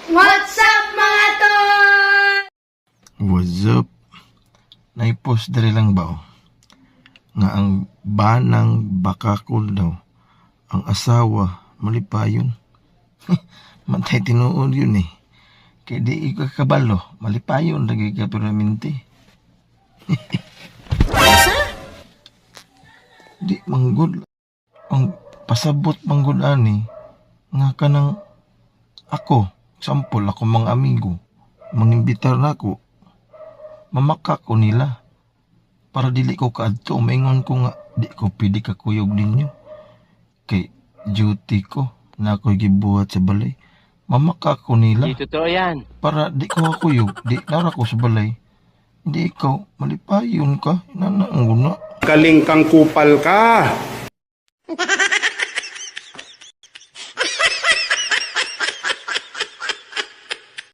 What's up, mga tol? What's up? Naipost diri lang ba, oh? Nga ang banang bakakol daw. Ang asawa malipayon. Matay tinuod yun eh. Kay di ka kabalo, malipayon lagi ka permanente. Di manggod. Ang pasabot manggod ani nga kanang ako, sample ako mga amigo, mangimbitar na ako, mamaka ko nila para dili ko kaadto. Maingon ko nga di ko pwede kakuyog ninyo kay duty ko na ako'y gibuhat sa balay. Mamaka ko nila Di totoo yan. Para di ko kakuyog, di nara ko sa balay. Hindi ikaw malipayon ka, nana ang guna. Galing kang kupal ka.